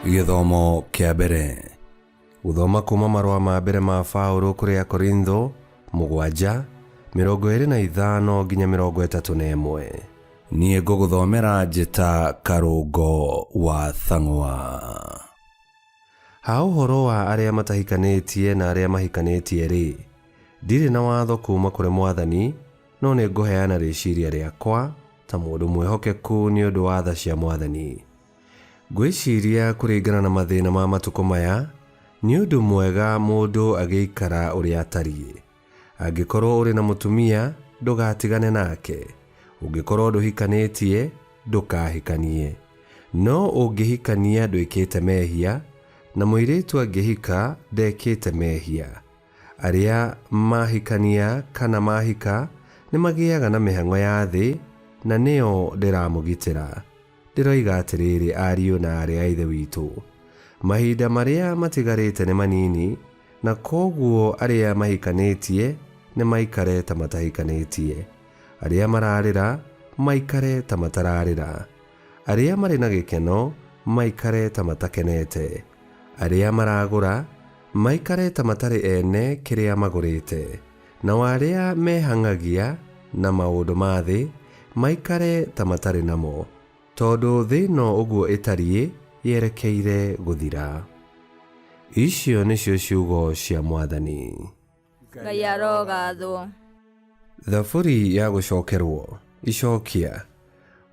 Gĩthomo kĩa mbere. Gũthoma kuma marũa ma mbere ma Paũlũ kũrĩ Akorintho 7, 25 nginya 31. Niĩ ngũgũthomera njĩta Karũngo wa Thang'wa. Ha ũhoro wa arĩa matahikanĩtie na arĩa mahikanĩtie-rĩ, ndirĩ na watho kuuma kũrĩ Mwathani, no nĩ ngũheana rĩciria rĩakwa ta mũndũ mwĩhokeku nĩ ũndũ wa tha cia Mwathani. Ngwĩciria kũringana na mathĩna ma matukũ maya, nĩ ũndũ mwega mũndũ agĩikara ũrĩa atariĩ. Angĩkorũo ũrĩ na mũtumia, ndũgatigane nake. Ũngĩkorũo ndũhikanĩtie, ndũkahikanie. No ũngĩhikania ndwĩkĩte mehia, na mũirĩtu angĩhika ndekĩte mehia. Arĩa mahikania kana mahika nĩ magĩaga na mĩhang'o ya thĩ, na nĩyo ndĩramũgitĩra. Ndĩroiga atĩrĩrĩ ariũ na aarĩ a Ithe witũ, mahinda marĩa matigarĩte nĩ manini, na kwoguo arĩa mahikanĩtie nĩ maikare ta matahikanĩtie, arĩa mararĩra maikare ta matararĩra, arĩa marĩ na gĩkeno maikare ta matakenete, arĩa maragũra maikare ta matarĩ ene kĩrĩa magũrĩte, nao arĩa mehang'agia na maũndũ ma thĩ maikare ta matarĩ namo, tondũ thĩ ĩno ũguo ĩtariĩ yerekeire gũthira. Icio nĩcio ciugo cia Mwathani. Ngai arogathwo. Thaburi ya gũcokerwo. Icokia.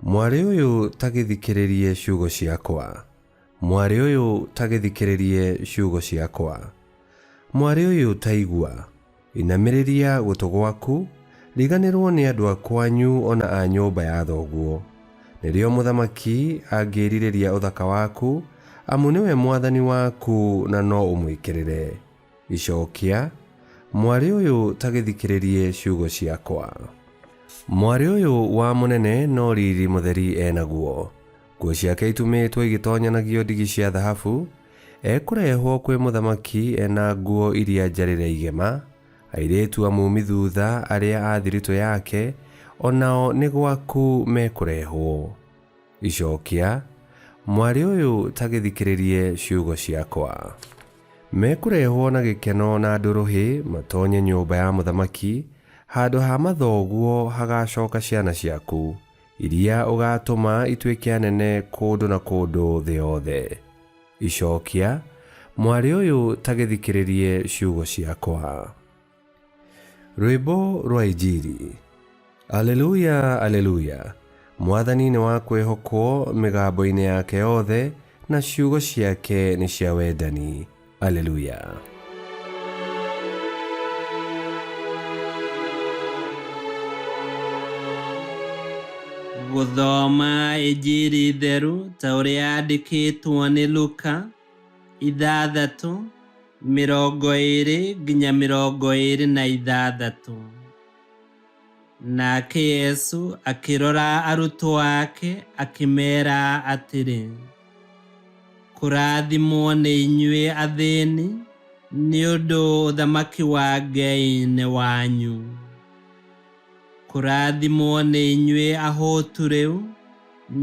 Mwarĩ ũyũ ta gĩthikĩrĩrie ciugo ciakwa. Mwarĩ ũyũ ta gĩthikĩrĩrie ciugo ciakwa. Mwarĩ ũyũ ta igua. Inamĩrĩria gũtũ gwaku, riganĩrwo nĩ andũ a kwanyu o na a nyũmba ya thoguo. Nĩrĩo mũthamaki angĩĩrirĩria ũthaka waku, amu nĩwe mwathani waku na no ũmwĩkĩrĩre. Icokia, Mwarĩ ũyũ ta gĩthikĩrĩrie ciugo ciakwa. Mwarĩ ũyũ wa mũnene no riri mũtheri e naguo. Nguo ciake itumĩtwo igĩtonyanagio ndigi cia thahabu. Ekũrehwo kwĩ mũthamaki e na nguo iria njarĩre igema. Airĩtu amumi thutha arĩa a thiritũ yake o nao nĩ gwaku mekũrehwo. Icokia, Mwarĩ ũyũ ta gĩthikĩrĩrie ciugo ciakwa. Mekũrehwo na gĩkeno na ndũrũhĩ matonye nyũmba ya mũthamaki, handũ ha mathoguo hagaacoka ciana ciaku, iria ũgaatũma ituĩke anene kũndũ na kũndũ thĩ yothe. Icokia, Mwarĩ ũyũ ta gĩthikĩrĩrie ciugo ciakwa. Rwĩmbo rwa Injiri. Aleluya, aleluya! Mwathani nĩ wa kwĩhokwo mĩgambo-inĩ yake yothe, na ciugo ciake nĩ cia wendani. Aleluya! Gũthoma Injiri theru ta ũrĩa yandĩkĩtwo nĩ Luka 6 26. Nake Yesu akĩrora arutwo ake akĩmeera atĩrĩ, Kũrathimwo nĩ inyuĩ athĩni, nĩ ũndũ ũthamaki wa Ngai nĩ wanyu. Kũrathimwo nĩ inyuĩ ahũtu rĩu,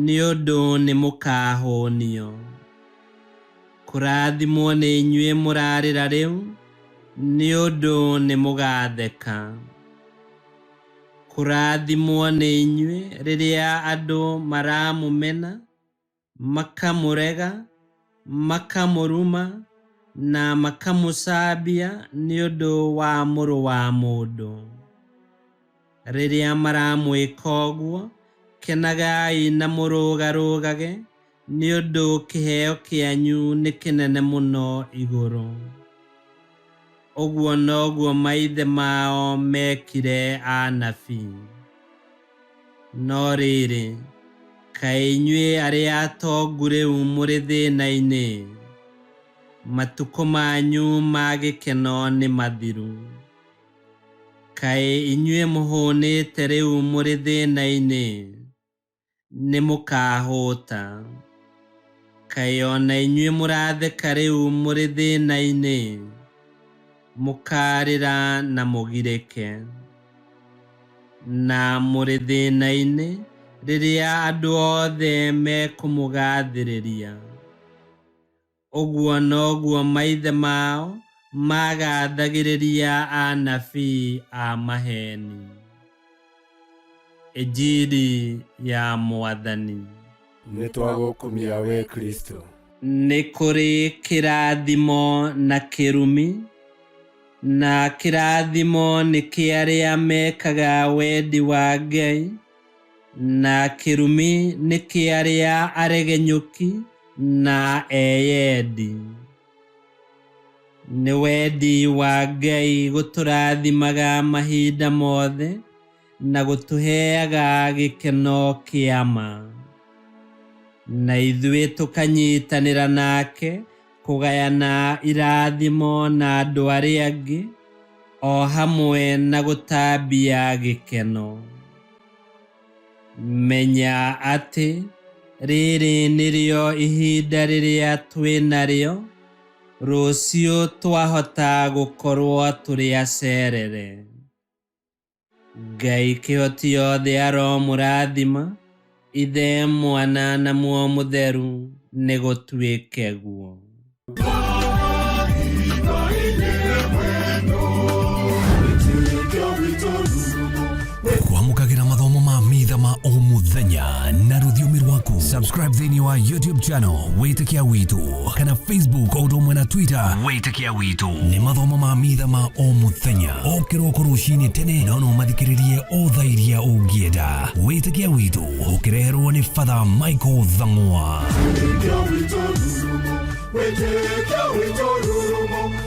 nĩ ũndũ nĩmũkahũnio. Kũrathimwo nĩ inyuĩ mũrarĩra rĩu, nĩ ũndũ nĩmũgatheka. Kũrathimwo nĩ inyuĩ rĩrĩa andũ maramũmena, makamũrega, makamũruma, na makamũcambia nĩ ũndũ wa Mũrũ wa Mũndũ. Rĩrĩa maramwĩka ũguo, kenagai na mũrũgarũgage, nĩ ũndũ kĩheo kĩanyu nĩ kĩnene mũno igũrũ. Ũguo noguo maithe mao meekire anabii. No rĩrĩ, kaĩ inyuĩ arĩa atongu rĩu mũrĩ thĩna-inĩ-ĩ! Matukũ manyu ma gĩkeno nĩ mathiru. Kaĩ inyuĩ mũhũnĩte rĩu mũrĩ thĩna-inĩ-ĩ! Nĩ mũkaahũta. Kaĩ o na inyuĩ mũratheka rĩu mũrĩ thĩna-inĩ-ĩ! Mũkaarĩra na mũgirĩke. Na mũrĩ thĩna-inĩ rĩrĩa andũ othe mekũmũgaathĩrĩria. Ũguo noguo maithe mao magathagĩrĩria anabii a maheni. Injiri ya Mwathani. Nĩ twagũkumia we Kristo. Nĩ kũrĩ kĩrathimo na kĩrumi, na kĩrathimo nĩ kĩa arĩa mekaga wendi wa Ngai, na kĩrumi nĩ kĩa arĩa aregenyũki na eyendi. Nĩ wendi wa Ngai gũtũrathimaga mahinda mothe na gũtũheaga gĩkeno kĩa ma, na ithuĩ tũkanyitanĩra nake kũgayana irathimo na andũ arĩa angĩ, o hamwe na gũtambia gĩkeno. Menya atĩ rĩrĩ nĩrĩo ihinda rĩrĩa twĩ narĩo, rũciũ twahota gũkorwo tũrĩ acerere. Ngai kĩhoti yothe aromũrathima, Ithe, Mwana na Muoyo Mũtheru, nĩ gũtuĩke guo. Kwamũkagĩra mathomo ma mitha ma o mũthenya na rũthiomi rwaku. Subscribe thĩinĩ wa YouTube channel Wĩtĩkia Witũ kana Facebook o ũndũ ũmwe na Twitter Wĩtĩkia Witũ. Nĩ mathomo ma mitha ma o mũthenya o kĩroko rũcinĩ tene, no no mathikĩrĩrie o thaa iria ũngĩenda. Wĩtĩkia Witũ ũkĩreherwo nĩ Father Michael Thang'wa. Wĩtĩkia witũ rurumo, wĩtĩkia witũ rurumo.